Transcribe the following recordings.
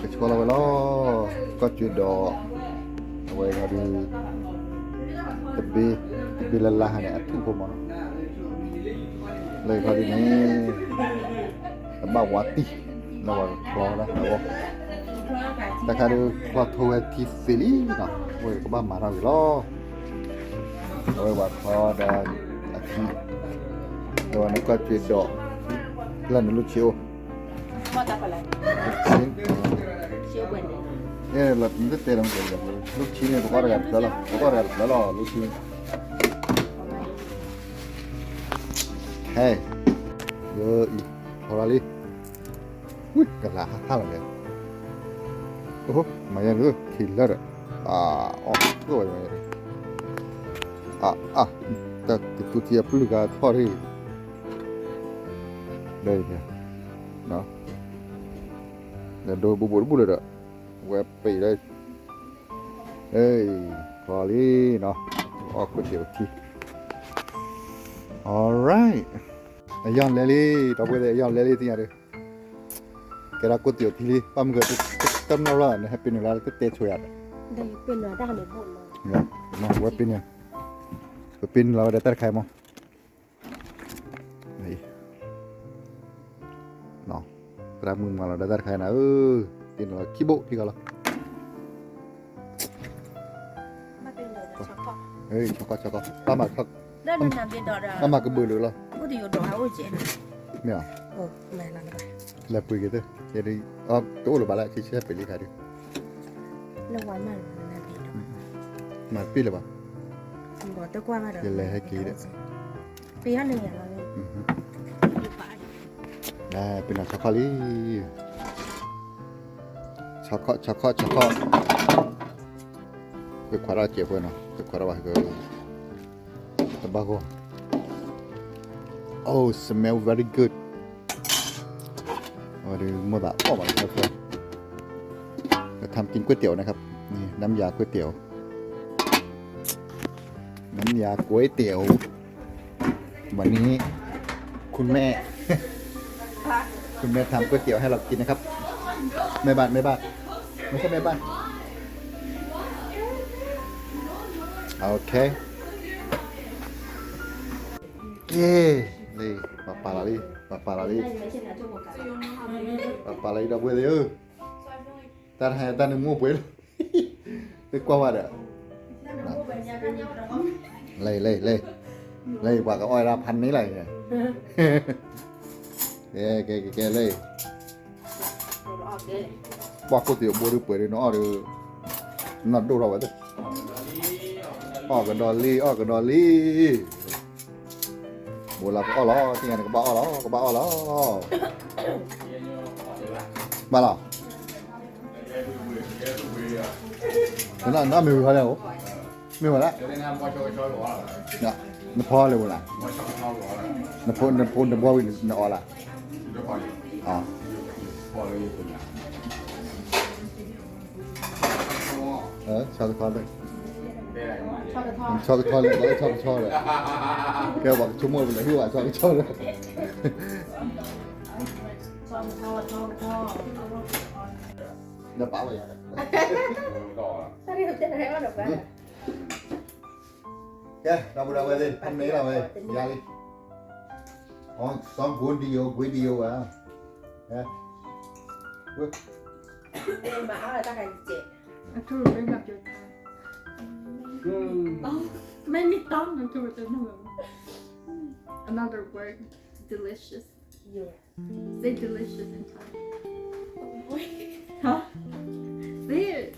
ကဆှီလီၤဝဲလီၤ, ကီၢ်ကၠ့ဒီး အဝဲဒုး တဘ့ၣ် တဘ့ၣ်လၢ်လၢ်ဟါန့ၣ် အထူၣ်ဖိမးနီၤ, လၢခီဒ်န့ၣ် ကဘၣ်ဝါတံၢ် လၢဝဲကချီဒၣ်အဂီၢ်, တၢ်ခါဒုးချီထိဝဲထံသ့လံနီၤ, အဝဲကဘၣ်မၤထီၣ်ဂ့ၤလီၤ, အဝဲဝဲချီဒီးအထံ, ဒီးဝဲန့ၣ်ကီၢ်ကၠ့ဒီး လၢနလိၣ်ဆံးအိၣ် အဲ နတတဲလီၤ, လိၣ်ဆံန့ၣ် ပကအီၣ်တဂၤတဖျၢၣ်လီၤ, ပကအီၣ်တဂၤတဖျၢၣ်လီၤ, လိၣ်ဆံ, ဟဲ, ယအံၤ ထီလီၤလံ, ဝံၤ ကလၤဟးဟးလီၤန့ၣ်, အိ မၤယါန့ၣ် ခံလၢဒီး, အအီၣ်ဝဲမၤယါန့ၣ်, အအါ, တၢ်ကတူၢ်ထံအပျုၢ်ဂၤထီၣ်ထံၣ်, ဒီး ဒီးဒိဘိဘိတဘူၣ်လၢဒီး ဝဲပ့ၤလၢ, အဲ, ဖီလံနီၤ, အီၣ်ကွ့တံာ်အိၣ်ထံ, alright, အယီၢ်လဲလံ, ဒီပုၢ်ဝဲၢ်သ့ၣ် အယီၢ်လဲလံသ့ၣ်ညါဒီး, ကဲဒၣ်ကွ့တံာ်အိၣ်ထံလံ, ဘၣ်မုၢ်ကတၢၢ်နီၣ်လီၤ နဟဲပ့ၤနုာ်လၢတတဲဆိယၤဒီး, ဝဲပ့ၤနုာ်, ပပ့ၤနုာ်လီၤဝဲဒီးတၢ်တခါအံၤမး သရၣ်မုၣ်မၤလီၤဒီးတၢ်တခါအံၤနၤဧၢ, ပ့ၤနုာ်လီၤခံဘိၣ်ခံဂၤလီၤ, ဆီခီ, ဘၣ်မၤကဘုးလၢာ်လီၤ, မ့ၢ်ဧါ, လဲၤပှ့ၤက့ၤသ့, တအိၣ်လၢၤဘၣ်လၢ ဆံဆဲပ့ၤလံခါဒုး, မၤပ့ၤလၢၤဘၣ်, ယလဲၤဟဲက့ၤဒီး ပ့ၤနီၣ်ဆီခီလံ, ဆီခီ ဆီခီ ဆီခီ, ကွ့ခွါထီၣ်စဲးဖိနီၤ, ကွ့ခွါထီၣ်ဘၣ်, တဘၣ်ဂီၢ်, oh smell very good, အဝဲဒုးမိၢ်သးအီၣ်ဘၣ်လၢ ทำกินก๋วยเตี๋ยวนะครับ, นี่น้ำยาก๋วยเตี๋ยว, น้ำยาก๋วยเตี๋ยว, วันนี้คุณแม่ คุณแม่ทำก๋วยเตี๋ยวให้เรากินนะครับ แม่บ้าน แม่บ้าน ไม่ใช่แม่บ้าน โอเค เย้ นี่ ပာ်ပာ်လီၤလံ ပာ်ပာ်လီၤလံ ပာ်ပာ်လီၤလံ ဒီပုၢ်ဝဲၢ်သ့ၣ်ဧၢ တၢ်တဟဲတၢ်နမိၢ်ပှဲၤလီၤ သ့ကွၢ်ဝဲဒီး လၢ လၢ လၢ လၢ ပှၤကအီၣ်ဝဲဒၣ်ဖးန့ၣ်လီၤ ကဲ ကဲ ကဲ လၢ ပှၤကိးတံၢ်အဘိဒုးပှဲၤဒုးနအီၣ်ဒုး နဒိၣ်ထီၣ်ဝဲသ့ၣ် အီၣ်ကဒီးလံ အီၣ်ကဒီးလံ ဘိလၢကအီၣ်လီၤ သ့ၣ်ညါနကဘၣ်အီၣ်လီၤ ကဘၣ်အီၣ်လီၤ ဘၣ်လီၤ နမ့ၢ်ဝံၤဟီလဲၣ် မ့ၢ်ဝဲဒၣ် နဖီလဲၣ်ဝဲလၢ နဖိ နဖိ နဘှီဝံၤနအီၣ်လၢ ဆီကထီလဲၣ် ဆီကထီလဲၣ် ဆီကထီလဲၣ် ကဲပှၤကဆိကမိၣ်ဝဲလၢဟံၣ်ဝဲဆီကထီလဲၣ် နပာ်ဝဲယၤ ကဲ ဒီပုၢ်ဒီဝဲၢ်သ့ၣ် ဖဲမ့ၢ်လီၤဝဲ ယၤလံ အီ စီၤကွ့တံာ်အိၣ် ကွ့တံာ်အိၣ်ဝဲ ကဲ မၤအါတၢ်ခါယကဲ အထူၣ်ရူၢ်မၤကၠိထါ မ့ၢ်မ့ၢ်တီမၤကၠိဝဲတနီၤ another word delicious Say delicious in Thai. Huh? Say it.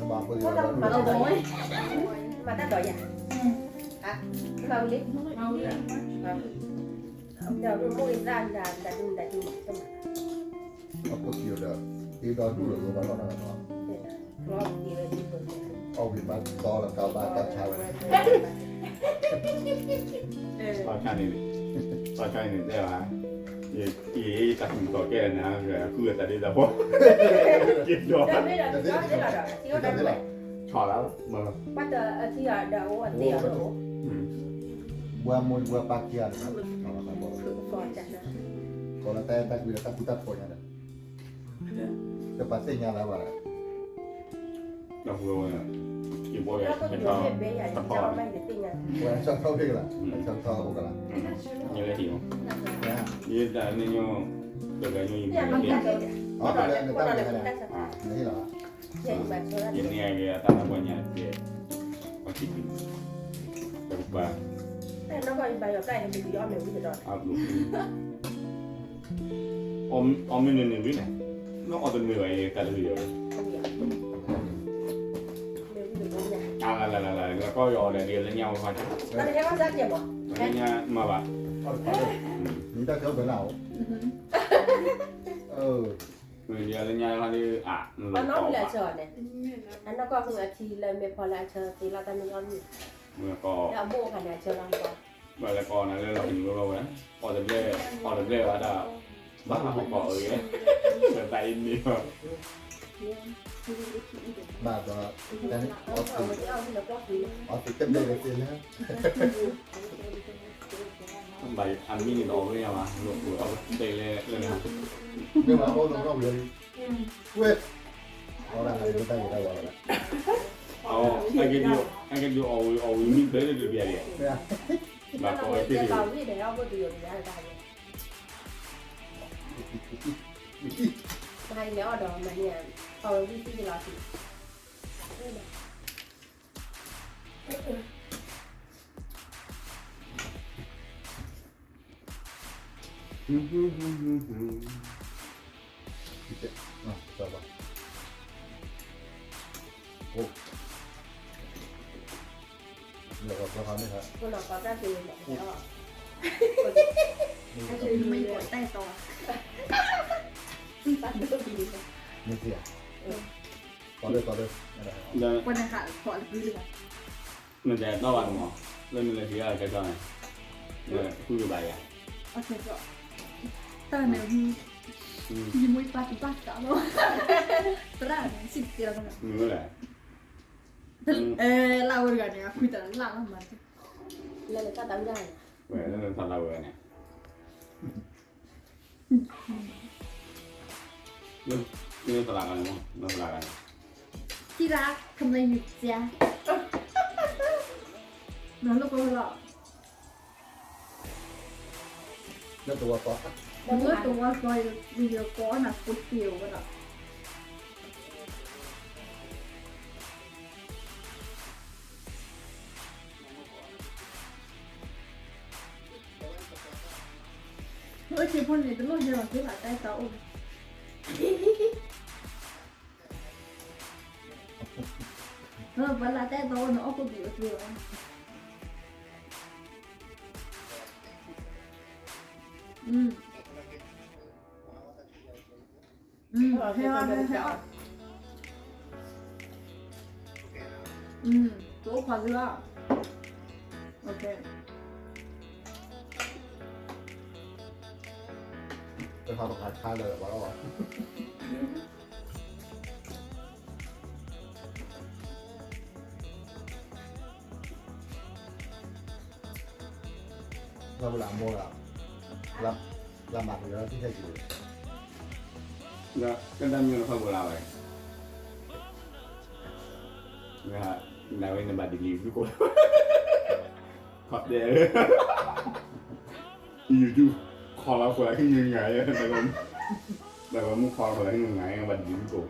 မၤတၢ်ဒိးယၤ မၤတၢ်ဒိးယၤ ဟါ မၤဝံၤလံ ဒီးမိၢ်အံၤသၣ်ဒၣ်ဒၣ်ဒူဒၣ်ဒူမၤ အခိၣ်စံယိၤဒီး သ့ဒီဒူၣ်လၢၤဘၣ်လီၤနၤ အီၣ်ဝံၤဘၣ်တီလီၤကီဘၣ်တီဆါဝဲ တီဆါန့ၣ် တီဆါန့ၣ်တဲဘၣ် ယတၢ်ကူၣ်တီကဲနၤ ဃုအတၢ်ဒ့တၢ်ဖီ က့ၤဒီး ဆီလီၤ ဘၣ်မိၢ်ဘၣ်ပၢ်ခံဂၤန့ၣ် ကီလီၤတဲတၢ်ကွံလီၤတၢ်ကူတၢ်ဖီညါဒီး တပာ်သ့ၣ်ညါလၢၤဘၣ်လၢ ဒီပုၢ်ဝဲၢ် က့ၤဘီယၤ ဟဲထီၣ် ဟဲထီၣ်ဘ့ၣ်ကလါ ဟဲထီၣ်ထီၣ်အိၣ်ကလါ ယလဲၤထံၣ်မး ယတၢ်န့ၣ်ညိ တဂၤညိယမံၤ အီၤတဂၤန့ၣ်တၢ်မံၤဟဲလီၤ ယန့ၢ်အဂ့ၢ်အတၢ်တပှၤညါတဲ ပှၤထံၣ်တံၢ် တကပၤ အဘျုး အီၣ်မ့ၢ်န့ၣ်န့ၣ်ဝံၤန့ၣ် နအီၣ်တမ့ၢ်ဘၣ်အံၤ တၢ်တဂ့ၤအီၤ အလလလလ ကီၢ်ယအီၤဒီး လၢညါဝဲဖး လၢညါမၤဘၣ် မ့ၢ်တၢ်ကီဘဲလၢ်အိၣ် လၢညါဖးဒ် အနီၢ်ကီၢ်အဆၢန့ၣ် အနီၢ်ကီၢ်အထံလၢမ့ၢ်ဖီလၢအဆၢသ့လီၤတၢ်မ့ၢ်အီၣ်မ့ၢ် လၢအဘိၣ်အခါန့ၣ်အဆၢလီၤမ့ၢ် ဘၣ်လဲၤကီးနၤလၢလီၢ်ကညီလီၤဝဲ အီၣ်တဘျဲၣ် အီၣ်တဘျဲၣ်ဝဲဒၣ် ဘၣ်ဟးကီးအဂ့ၢ် တၢ်အံၤန့ၣ်လီၤ ဘၣ်ဒီး အီၣ်သ့တဘျဲၣ်ဝဲသ့လၢ ဘၣ်အမံၤန့ၣ်ဒီးအီၣ်ဝဲယါမး လီၢ်ပှဲၤအီၣ်တဘျဲၣ်လၢလၢ မ့ၢ်ဝဲအီၣ်လီၢ်ဝဲ ဝဲ အီၣ်ဒၣ်တၢ်ဂ့ၤတၢ်ဝါလီၤ အကဲဒုးအီၣ်ဝံၤအီၣ်ဝံၤမံဖဲလၢတပျၢ်ဒံး ဘၣ်ကီးဝဲသ့ၣ်တဂ့ၤ မၤလဲၤအီၣ်ဒီးမၤန့ၢ် အီၣ်ဝံၤသ့ၣ်တဂ့ၤလီၤ မ့ၢ်တၢ်ကီတၢ်ကီ မ့ၢ်တၢ် ကီလၢကီလၢ ပှၤနဟးဖီၣ်တဘုလၢၤဘၣ် နတဲတၢ်ဘၣ်မး လၢနလဲၤဟံးအီၣ်ကၠီကၠီန့ၣ် နဃုကဘၣ်ယၤ တၢ်န့ၣ် ယမိၢ်ပၢ်တဘၣ်ကးလီၤ သရၣ်န့ၣ် စံးတကဲလီၤ မ့ၢ်လဲၣ် လၢဝဲတဂၤန့ၣ် အဃုတၢ်လၢ်လီၤမး လၢနသးတၢ်ဝဲဒၣ်န့ၣ် ဝဲလၢနသးတၢ်ဝဲဒၣ်န့ၣ် နသရၣ်ဂၤန့ၣ်မး နသရၣ်ဂၤန့ၣ် ကံလါ ခမယူၢ်စၢ နလိၣ်ကလီၤ လၢတဝီကီ လၢတဝီကီ ယကိးနၤ ကိုတ့ၢ်ဝဲဒၣ် အိၣ်ဆ့ဖိန့ၣ် တလိၣ်ဟဲလီၤက့ၤလၢတၢ်တၢ်အိၣ် ပှၤလၢတၢ်တၢ်အိၣ်န့ၣ် အီၣ်ကိၣ်ပံၤအိၣ်သ့လီၤ ဟဲအီၣ် ဟဲအီၣ် တအိၣ်ခွါသုလီၤ တဟးပကးဆါလၢၤဘၣ်လီၤ လၢဝဲလၢအမိၢ်လၢ လၢမၤကလၢထံၣ်ဟဲက့ၤ လၢကဒၣ်မ့ၢ်လၢဖးဝဲလၢဝဲ နဝဲနဘၣ်ဒ်လံဒုကိး ခီတဲ YouTube ခီလီၤဃိးလၢဟံၣ်ငါယဲ တၢ်ဂီၤမူခီလီၤဃိးလၢဟံၣ်ငါယဲ ဘၣ်ဒ်လံဒုကိး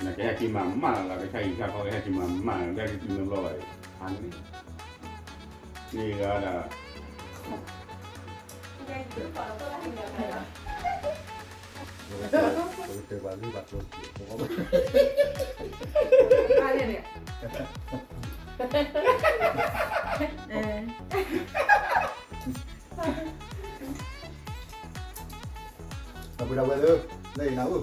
နကဟဲက့ၤမၤမၢ်လီၤ ကဆါဟံၣ်ဆါဃီကဟဲက့ၤမၤမၢ်လီၤ တၢ်ကတုၤနဘျီဘၣ် ဖးန့ၣ် န့ၣ်ဂၤဒၣ် ပကတဲပှၤဂ့ၢ်ဘၣ်ကျိၤ ဒီပုၢ်ဒီဝဲၢ်ဧၢ, လၢအံၤနၤဧၢ, အိၣ်တ့ၢ်အိၣ်တ့ၢ်,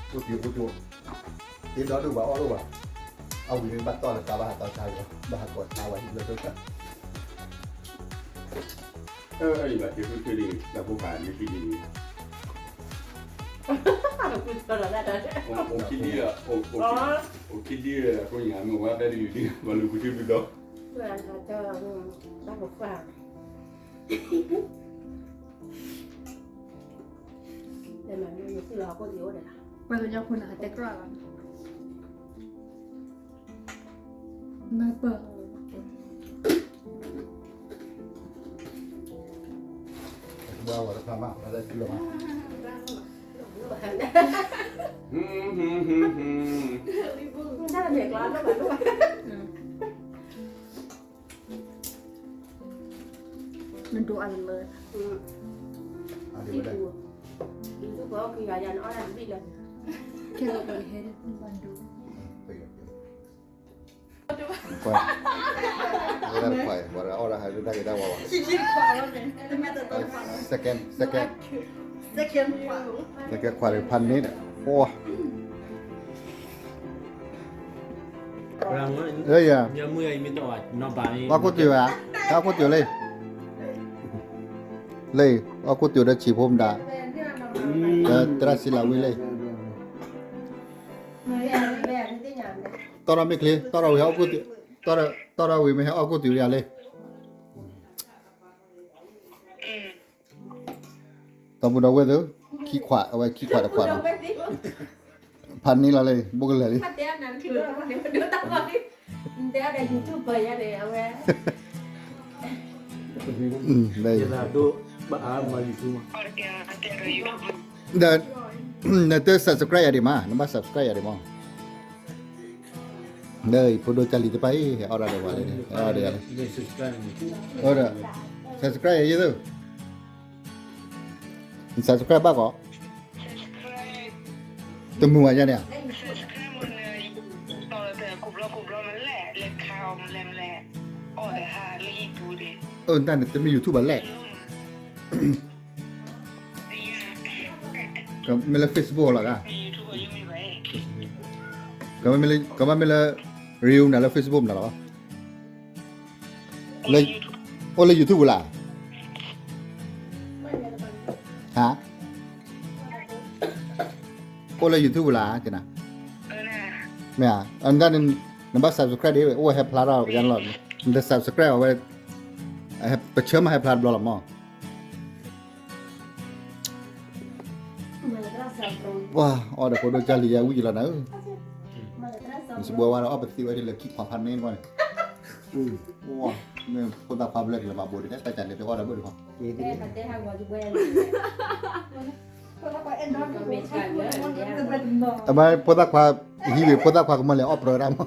တ့ဒီဒိၣ်ဘၣ်အီၣ်ဒိၣ်ဘၣ်, အဝံၤန့ၣ်ဘၣ်တီၢ်လၢကါဘၣ်ဟးတီၢ်ဆါယီၤ, ဘၣ်ဟးကီၢ်ဆါဝဲဟံၣ်လၢဒိၣ်တၢ်, အံၤဘၣ်တ့ၢ်ဃုာ်ဃုာ်ဒံး တၢ်ဖိဃာ်န့ၣ်ဖံးဒံးန့ၣ်, အိၣ်ခံဒံ, အိၣ်ခံဒံအဃိညါ မ့ၢ်ဝဲဖဲဒံးဒံး ဘၣ်လူၤဃုာ်ထံဘျုးဒီး ဘၣ်ပဃာ် တၢ် တဲမၤမ့ၢ်နသုလီၤဟီၣ်ခိၣ်သ့ၣ်အိၣ်ဒီးလီၤ. ပှၤကညီဖိန့ၣ် ဟးတဲကြၢးလီၤ. မၤပၢၢ် ဘၣ်ဝဲတခါမး ဘၣ်လဲၣ်ကလီၤမး. နဒိးအလၢ အဒိးဝဲဒၣ် ယူၤထူၣ်ပှၤအိၣ်ကယၤယၤန့ၣ် အီၣ်ဒၣ်တဘ့ၣ်လၢ ခဲလၢာ်ပှၤကဟဲဒၣ် ဘၣ်ဒိး ကွၢ် ဝဲဒၣ်တခွါအံၤ ပှၤအီၣ်ဒၣ်ဟးဒၣ်က့ၤတၢ်ဝဲဝဲ second second second ခွါန့ၣ် ဖးန့ၢ်ဒီး အိၣ် ယဲယဲ အီၣ်ခိၣ်တုၤဝဲ အီၣ်ခိၣ်တုၤလံ လံ အီၣ်ခိၣ်တုၤဒီးဆံးဖိမတၤ သရၣ်စံလၤဝံလံ တီၢ်ထီၣ်မ့ၢ်ချ့ တီၢ်ထီၣ်ဝံၤဟဲအီၣ်ခိၣ်တုၤ တီၢ်ထီၣ်ဝံၤမ့ၢ်ဟဲအီၣ်ခိၣ်တုၤဝဲယၤလံ ဒီပုၢ်ဒီဝဲၢ်သ့ၣ် ခံခွါ အဝဲခံခွါတခွါနီၤ ဖးန့ၢ်လီၤလံ ဘိၣ်ကလဲာ်လံ ဒီး နတ subscribe ယၤဒံးမး နဘၣ် subscribe ယၤဒံးမး ဒီးဖိဒိၣ်ကၢ်လံၤတဖၣ်အံၤ ဟဲအီၣ်ဒၣ်ဒီးဝဲလံ ဟဲအီၣ်ဒီးယၤလံ အီၣ်ဒီး subscribe ယၤယဲသိး န subscribe ဘၣ်ကီး တမုာ်ဝဲယၤန့ၣ် အၢ တၢ်န့ၣ် တမ့ၢ် YouTube ဘၣ်လဲၣ် မ့ၢ်လၢ Facebook လီၤဂၤ ကဘၣ်မ့ၢ်လၢ reel နၤလၢ Facebook နၤလီၤ အိၣ်လၢ YouTube လၢ ဟါ အိၣ်လၢ YouTube လၢ ကနၤ မ့ၢ်ဧါ အဒၣ်န့ၣ် နဘၣ် subscribe ဒ် အိၣ်ဝဲဟဲဖျါထီၣ်ပကညီလီၤ နတ subscribe အဝဲ ပဆၢမးဟဲဖျါတဘျီလီၤမး ပှၤအီၣ်ဒီးဖိဒိၣ်ကၢ်လံၤယၤဝံၣ်လီၤနၤဧၢ နစံးဘှဲဝဲဒီးအီၣ်ပသံဝဲဒ်လဲၣ်ခံခွါဖးန့ၢ်န့ၣ် မ့ၢ်ဖိသၣ်ခွါဘျဲၣ်ကလၢၤဘၣ်ဘိဒ်လဲၣ် တၢ်ကၢ်လဲၤတအီၣ်ဒီးဘၣ်ဒီး အမ့ၢ်ဖိသၣ်ခွါ ဟံးဝံၤဖိသၣ်ခွါကမၢလဲၤအီၣ်ပြၢဒၣ်မး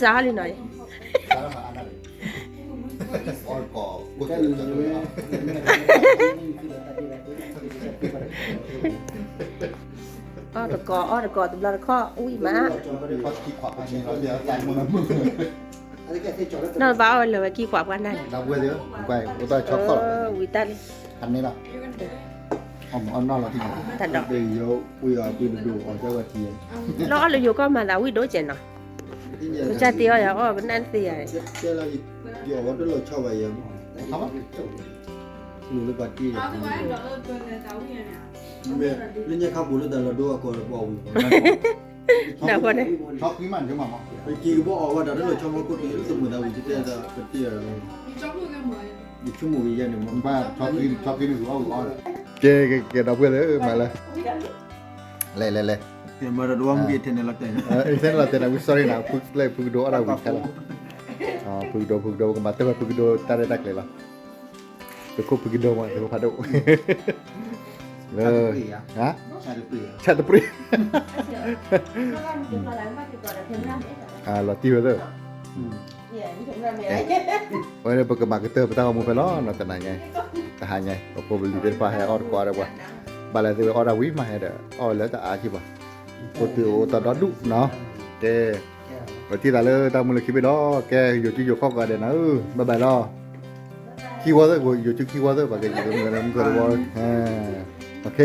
စးလံနီၤ အီၣ်တကိး အီၣ်တကိးတဘျီတခီၣ် ဝံၣ်မး နီၢ်ဘၣ်အီၣ်ဝဲလၢာ်ဝဲခံခွါပှၢ်နၢ်န့ၣ် ဝံၤတၢ်လံ တၢ်ဒီး လၢအီၣ်လၢယိၤကီၢ်မၤသးဝံၣ်ဒိၣ်ကဲနီၤ ကစၢ်တ့အီၣ်ယၤအီၣ်ကနၣ်တသ့ယၤ လၢညါခါပူၤလၢတၢ်လီၤဒိအကီၢ်ဒီးပှၤဝံၤ နၢ်ဖီန့ၣ် ပက့ၤကဘီအီၣ်ဝဲဒီးတၢ်လီၤဆီမီခိၣ်တ့ တမုာ်သးဝံၤတတဲဒီးပတ့ၢ်ဒီး ယဆိကမိၣ်ကယဲၢ်န့ၣ်မး ကဲ ကဲ ကဲ ဒီပုၢ်ဝဲၢ်သ့ၣ် မၤလၢ လဲၤ လဲၤ လဲၤ မၤဒီးတဝီမုၢ်က့ၤထဲန့ၣ်လီၤတဲာ် ထဲန့ၣ်လီၤတဲာ်န့ၣ် ဝံၤ sorry နၤ ဖုကလဲၣ် ဖုကဒိအီၣ်ဒၣ်ဝံၤခဲလီၤ ဖုကဒိ ဖုကဒိ ပကမၤတၢ်ဖဲဖုကဒိတၢ်ရဲၣ်တၢ်ကျဲၤလီၤ သုးခိၣ်ဖုကဒိမး သုးခိၣ်ဖးဒိၣ် ဟါ ဆၣ်တပြံၢ် လီၤတံၢ်ဝဲသ့ၣ် ဝဲဒၣ်ပကမၤကတၢၢ်ပတၢ်ဂီၤမူဖဲလီၤ နီၢ်တနၤညါ တဟါညါ ပဖိပလံၤသ့ၣ်တဖၣ်ဟဲအီၣ်တကိးအီၣ်ဒီးပှၤ ဘၣ်လဲၣ်သ့ၣ်ဝဲအီၣ်ဒၣ်ဝံၤမးဟဲဒီး အီၣ်ဝဲလၢတအါကံၢ်ပှၤ ဖိတုၤအိၣ်တီဒီဒူၣ်နီၤ ကဲ ပထံၣ်သးလၢတၢ်မူလၢခံဘ့ၣ်ဒီး ကဲ ယိၤကံယိၤခီၣ်ကီးဒဲးနၤဧၢ bye bye လီၤ ခံဝီသ့ၣ် ယိၤကံခံဝီသ့ၣ် ပှၤကယိၤကမုၢ်မုၢ်ကရဝီ OK